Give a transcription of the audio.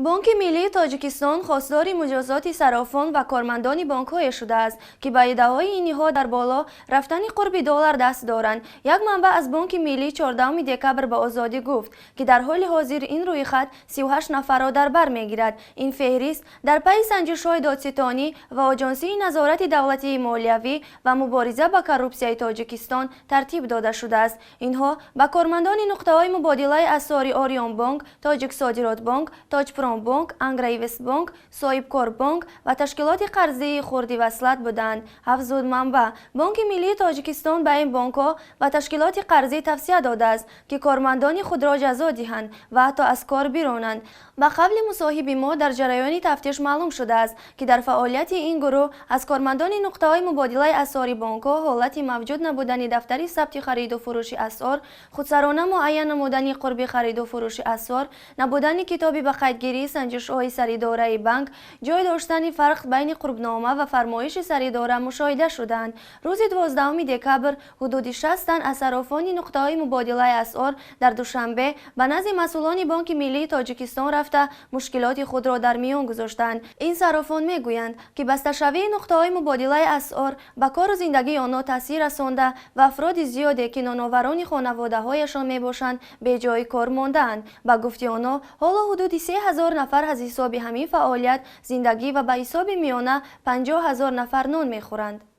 Бонки миллии Тоҷикистон хостдори муҷозоти саррофон ва кормандони бонкҳое шудааст, ки ба иддаои ин ниҳод дар боло рафтани қурби доллар даст доранд. Як манбаъ аз Бонки миллӣ 14 декабр ба Озодӣ гуфт, ки дар ҳоли ҳозир ин рӯйхат 38 нафарро дар бар мегирад. Ин феҳрист дар пайи санҷишҳои додситонӣ ва Оҷонсии назорати давлатии молиявӣ ва мубориза ба коррупсияи Тоҷикистон тартиб дода шудааст. Инҳо ба кормандони нуқтаҳои мубодилаи асъори Ориёнбонк, Тоҷиксодиротбонк, Тоҷпромбонк, Анграинвестбонк, Соҳибкорбонк ва ташкилоти қарзии хурди Васлат буданд, афзуд манбаъ. Бонки миллии Тоҷикистон ба ин бонкҳо ва ташкилоти қарзӣ тавсия додааст, ки кормандони худро ҷазо диҳанд ва ҳатто аз кор биронанд. Ба қавли мусоҳиби мо, дар ҷараёни тафтиш маълум шудааст, ки дар фаъолияти ин гурӯҳ аз кормандони нуқтаҳои мубодилаи асъори бонкҳо ҳолати мавҷуд набудани дафтари сабти хариду фурӯши асъор, худсарона муайян намудани қурби хариду фурӯши асъор, набудани китоби ба қайдгирии санҷишҳои саридораи банк, ҷой доштани фарқ байни қурбнома ва фармоиши саридора мушоҳида шудаанд. Рӯзи 12 декабр ҳудуди 60 тан аз саррофони нуқтаҳои мубодилаи асъор дар Душанбе ба назди масъулони Бонки миллии Тоҷикистон рафта, мушкилоти худро дар миён гузоштанд. Ин саррофон мегӯянд, ки басташавии нуқтаҳои мубодилаи асъор ба кору зиндагии онҳо таъсир расонда ва афроди зиёде, ки ноноварони хонаводаҳояшон мебошанд, беҷои кор мондаанд. Ба гуфти онҳо, ҳоло ҳудуди 3000 нафар аз ҳисоби ҳамин фаъолият зиндагӣ ва ба ҳисоби миёна 50 000 нафар нон мехӯранд.